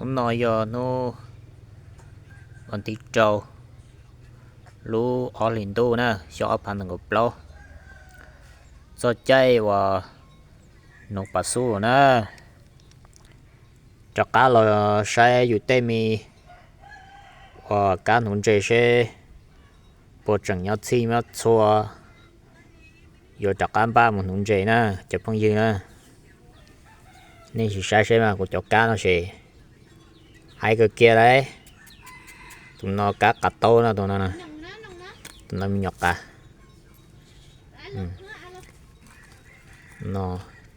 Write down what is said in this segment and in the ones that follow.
Hnub no yog hnub vas thib rau lub ob hlis ntuj na, xyoo ob phav nees nkaum plaub, txog caij uas hnuv pas xub na. Rov qab los saib yus tej me uas kab hnuv ntses seb puas tseem nyob txhij nyob txhua, yuav rov qab npaj mus hnuv ntses na cov phooj ywg na. Nej sim saib seb mas kuv cov kab no ces haib kawg kiag lauj. Tus no kab qav taub na, tus no, tus no me nyuam qav.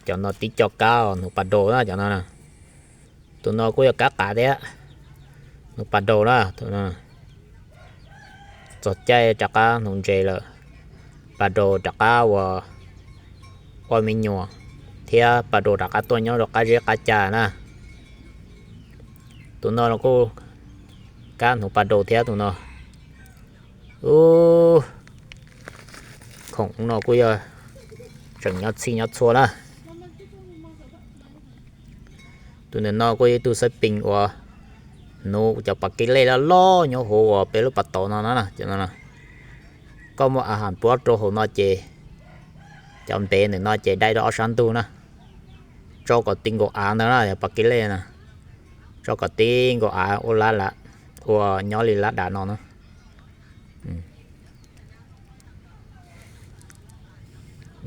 Cov no tib co kab hnuv pas daus na cov no. Tus no kuj yog kab qav thiab, hnuv pas daus na. Txog caij rov qab hnuv ntses lawm, pas daus rov qab ua, ua me nyuam, thiab pas daus rov qab tuaj nyob rau qab zeb qab ca na. Tus no los kuj kab hnuv pas daus thiab tus no. Ub, khoom no kuj yog tseem nyob txhij nyob txhua na. Tus ntawm no kuj yog ib tug xab pees uas hnuv cov pas kev lej loj loj nyob hauv uas peb lub pas tod no na. Koj muaj a has puab rau hauv no ces cov npev ntawm no ces dai rau ob sab ntug na, tso kom ti nkaus av ntawd na, yog pas kev lej na, tso kom ti nkaus av ua lab, ua nyob li lab dav no na.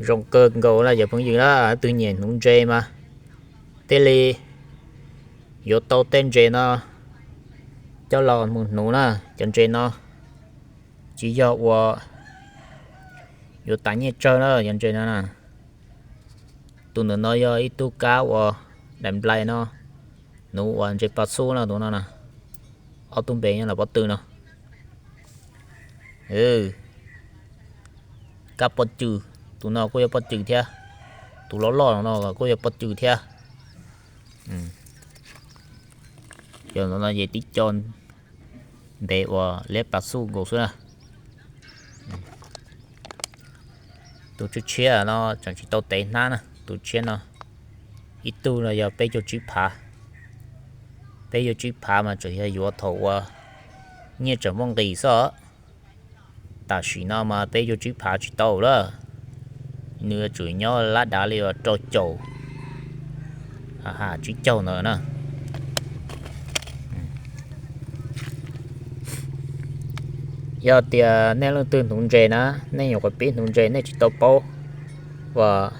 Zoo kawg nkaus na cov phooj ywg na, leej twg nyiam hnuv ntses mas thiaj li yuav tau tej ntses no coj los mus hnuv na. Cov ntses no tsis yog uas yuav tas nyiaj tsawg na cov ntses no na. Tus ntawm no yog ib tug kab uas daim nplai no, hnuv uas ntses pas xub no, tus no na. Ob tug npe nyob ntawm pob tw no. Kab pob cws, tus no kuj yog pob cws thiab, tus loj loj no kuj yog pob cws thiab. Cov no ces tib co npe uas liab pas xub nkaus xwb na. Tus tshiab tshiab no tseem tsis tau tev hnab na, tus tshiab no ib tug no yog peb caug tsib phav. Peb caug tsib phav mas tseem yog yuav thaum uas nyiaj tseem muaj nqis xwb. Tam sim no mas peb caug tsib phav tsis tau lawm, nws yuav tsum nyob lab dav li uas rau caum, ha, tsib caug ntawd na. Yog tias nej leej twg hnuv ntses na, nej nyuam qhuav pib hnuv ntses nej tsis tau paub uas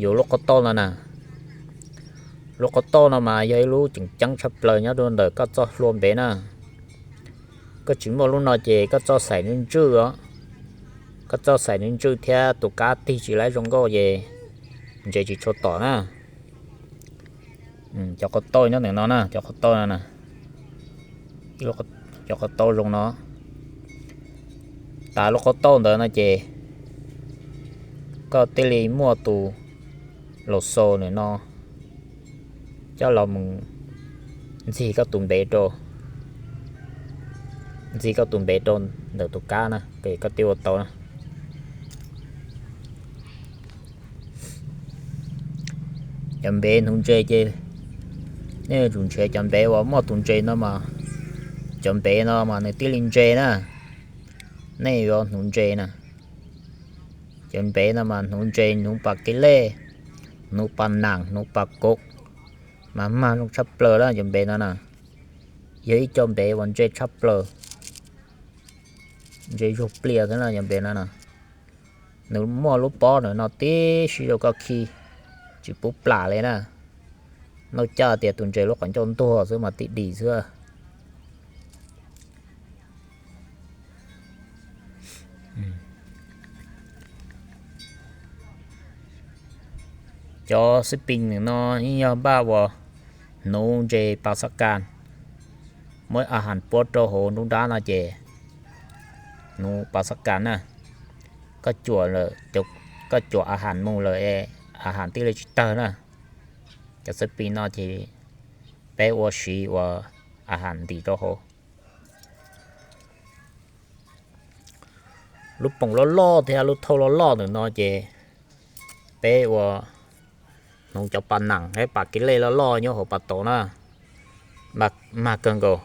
yuav lub qhov tauj no na. Lub qhov tauj no mas yog ib lub tseem ceeb tshaj plaws nyob rau ntawm koj txoj hlua npev na. Koj tsis muaj lub no ces koj txoj xaim ntswj ntswj os. Koj txoj xaim ntswj ntswj thiab tus kab tig tsis laib zoo nkauj ces ntses tsis tshua tom na. Cov qhov tauj nyob ntawm no na, cov qhov tauj no na, cov qhov tauj zoo no. Tas lub qhov tauj ntawd no ces koj thiaj li muaj tus laus xaus ntawm no coj los mus ntxig koj tus npev rau, ntxig koj tus npev rau ntawm tus kab na, koj thiaj ua tau na. Cov npev hnuv ntses ces nej yuav tsum nrhiav cov npev uas muaj tus ntses no mas, cov npev no mas nws thiaj li ntse na. Nej yuav hnuv ntses na, cov npev no mas hnuv ntses, hnuv pas kev lej, hnuv pas nam, hnuv pas kov, mas mag zoo tshaj plaws na cov npev no na. Yog ib co npev uas ntse tshaj plaws, ntse zuag plias thiab na cov npev no na. Nws muaj lub pob ntawm no tib si rau koj khi, tsis pub plam li na. Noj caj tias tus ntses lub qhov ncauj ntuag xwb mas tib dim xwb. Cov xib pis nws no yeej yog npaj uas hnuv ntses pas xab kas, muab a has puab rau hauv nruab nrab no ces hnuv pas xab kas na. Koj cuam lawm, koj cuam a has mus lawm es a has thiaj li tsis tawg na. Cov xib pis no ces peb ua siv uas a has ntim rau hauv. Lub poom loj loj thiab lub thauj loj loj ntawm no ces peb ua hnuv cov pas nam thiab pas kev lej loj loj nyob hauv pas tod na. mag kawg nkaus.